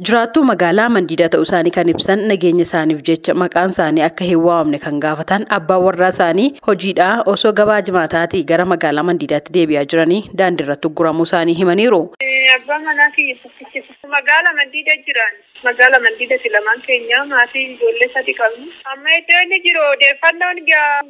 Jiraattuu magaalaa Mandiidaa ta'uu isaanii kan ibsan nageenya isaaniif jecha maqaan isaanii akka hin waamamne kan gaafatan abbaan warraa isaanii hojiidhaa osoo gabaa jimaataatii gara magaalaa Mandiidaatti deebi'aa jiranii daandii irratti ugguramuu isaanii himaniiru. Abbaan manaa kiyya tokkicha magaalaa Mandiidaa jiran. Magaalaa Mandiidaatti lamaan keenya maatii ijoollee sadi qabnu. Amma iddoo inni jiru odeeffannoon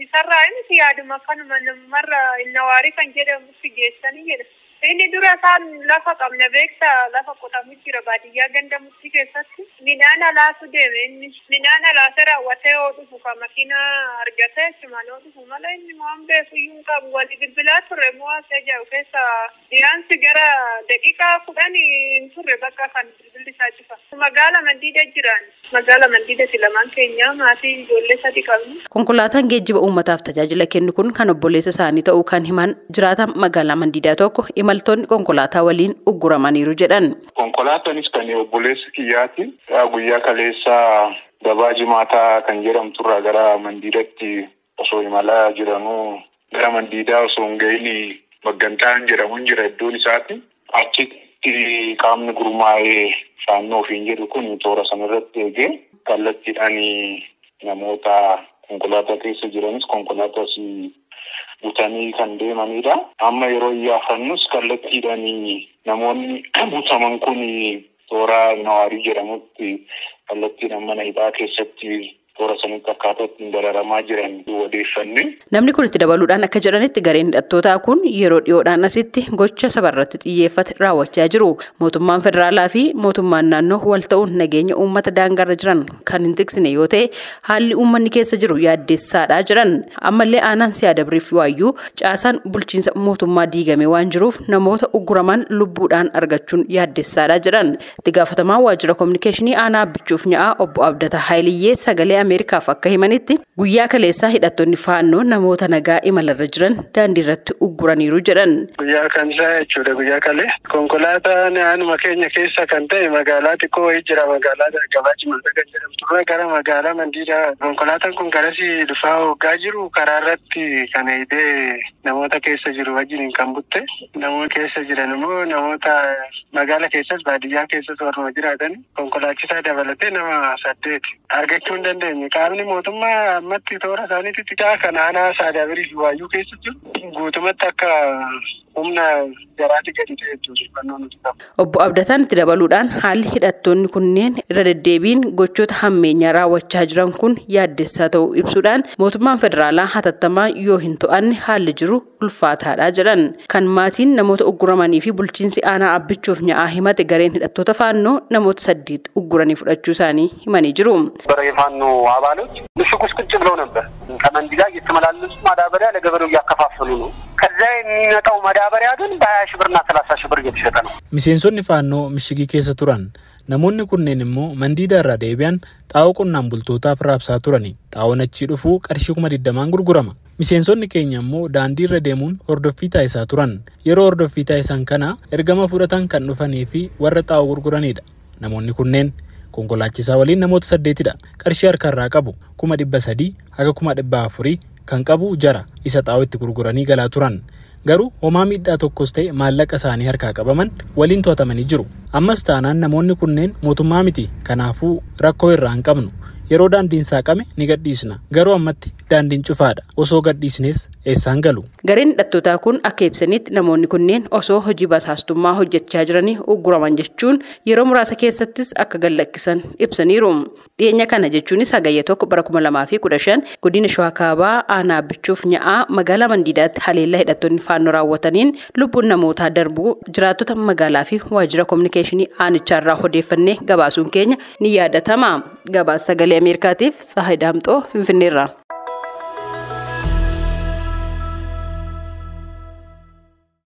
isarraa inni yaaduma akkanuma namarra innawaarii kan jedhamutti geessanii jedha. Inni dura isaan lafa qabna beektaa lafa qotamu jira baadiyyaa ganda murtii keessatti. Midhaan alaasu deeme inni midhaan alaasee raawwatee yoo dhufu kan makiinaa argatee achumaan yoo dhufu malee inni waan beeku iyyuu hin qabu. Wali bilbilaa turre mo'aasee jiru keessa dhiyaansi gara daqiiqaa 10 hin turre bakka kan bilbilli isaa cufa. Magaala Mandiidaa jiran. Magaala Mandiidaatti lamaan keenya maatii ijoollee sadi qabnu. Konkolaataan geejjiba uummataaf tajaajila kennu kun kan obboleessa isaanii ta'uu kan himan jiraatan magaalaa Mandiidaa tokko imaltoonni konkolaataa waliin ugguramaniiru jedhan. Konkolaataanis kan obboleessa kiyyaati. Guyyaa kaleessaa gabaa jimaataa kan jedhamturraa gara Mandiidaatti osoo imalaa jiranuu gara Mandiidaa osoo hin gahin Maggantaan jedhamuun jira iddoon isaati. Achitti qaamni gurmaa'ee faannoo ofiin jedhu kun toora sanarratti eegee kallattiidhaan namoota konkolaataa keessa jiranis konkolaataas butanii kan deemanidha. Amma yeroo iyyaafannus kallattiidhaan namoonni butaman kun toora Nawaarii jedhamutti kallattiidhaan mana hidhaa keessatti toora sanitti akkaataa ittiin dararamaa jiran odeeffanne. Namni kun itti dabaluudhaan akka jedhanitti gareen hidhattootaa kun yeroo dhiyoodhaan asitti gocha sabarratti xiyyeeffate raawwachaa jiru. Mootummaan federaalaa fi mootummaan naannoo wal ta'uun nageenya uummata daangarra jiran kan hin tiksine yoo ta'e haalli uummanni keessa jiru yaaddeessaadha jedhan. Ammallee aanaan Siyaadabriif Waayyuu caasaan bulchiinsa mootummaa diigame waan jiruuf namoota ugguraman lubbuudhaan argachuun yaaddeessaadha jedhan. Itti gaafatamaa waajjira kominikeeshinii aanaa Abbichuuf Nya'a obbo Abdataa Haayiliyyee sagalee Ameerikaaf akka himanitti guyyaa kaleessaa hidhattoonni faannoo namoota nagaa imalarra jiran daandii irratti ugguraniiru jedhan. Guyyaa kamsaa jechuudha guyyaa kalee konkolaataan aanuma keenya keessa kan ta'e magaalaa xiqqoo wayii jira magaalaa gabaa jimaataa kan jedhamturra gara magaalaa Mandiidaa konkolaataan kun garasii dhufaa hoggaa jiru karaa irratti kan hidhee namoota keessa jiru wajjin kan butte namoota keessa jiran immoo namoota magaala keessas baadiyyaa keessas warra jiraatan konkolaachisaa dabalatee nama 8 argachuu hin dandeenye. Qaamni mootummaa ammatti toora isaaniitti xiqqaa kan aanaa Saadabirii fi Waayyuu keessa jiru guutumatti akka humna jaraatti gadi ta'e jechuudha nuti qabnu. Obbo Abdataan itti dabaluudhaan haalli hidhattoonni kunneen irra deddeebiin gochoota hammeenyaa raawwachaa jiran kun yaaddessaa ta'uu ibsuudhaan mootummaan federaalaa hatattamaa yoo hin to'anne haalli jiru ulfaataadha jedhan. Kan maatiin namoota ugguramanii fi bulchiinsi aanaa Abbichuuf Nya'a himate gareen hidhattoota faannoo namoota 8 ugguranii fudhachuu isaanii himanii jiru. የፋኖ አባሎች ምሽግ ውስጥ ቁጭ ብለው ነበር። ከመንዲ ጋር እየተመላለሱ ማዳበሪያ ለገበሬው እያከፋፈሉ ነው። ከዛ የሚመጣው ማዳበሪያ ግን በ20 ሺህ ብርና 30 ሺህ ብር እየተሸጠ ነው። Miseensonni faannoo mishigii keessa turan namoonni kunneen immoo Mandiidaa irraa deebi'an xaa'oo qonnaan bultootaaf raabsaa turani. Xaa'oon achii dhufu qarshii 20,000 gurgurama. Miseensonni keenya immoo daandii irra deemuun hordoffii taasisaa turan. Yeroo hordoffii taasisan kana ergama fudhatan kan dhufanii fi warra xaa'oo gurguranidha. Namoonni kunneen konkolaachisaa waliin namoota 8dha. Qarshii harkarraa qabu 300,000 haga 400,000 kan qabu jara isa xaa'oo itti gurguranii galaa turan. Garuu homaa miidhaa tokkos ta'e maallaqa isaanii harkaa qabaman waliin to'atamanii jiru. Ammas taanaan namoonni kunneen mootummaa miti. Kanaafuu rakkoo irraa hin qabnu. Yeroo daandiin saaqame ni gadhiisna. Garuu ammatti daandiin cufaadha. Osoo gadhiisnes eessaan galu? Gareen hidhattootaa kun akka ibsanitti namoonni kunneen osoo hojii basaastummaa hojjechaa jiranii ugguraman jechuun yeroo muraasa keessattis akka gallakkisan ibsaniiru. Dhiyeenya kana jechuunis Hagayya 1 bara 2015 godina Shawaa Kaabaa aanaa Abbichuuf Nya'a magaalaa Mandiidaatti haleellaa hidhattoonni faannoo raawwataniin lubbuun namootaa darbuu jiraattota magaalaa fi waajjira kominikeeshinii aanichaarraa odeeffannee gabaasuun keenya ni yaadatama. Gabaasa sagalee Ameerikaatiif Tsahaay Daamxoo Finfinneerraa.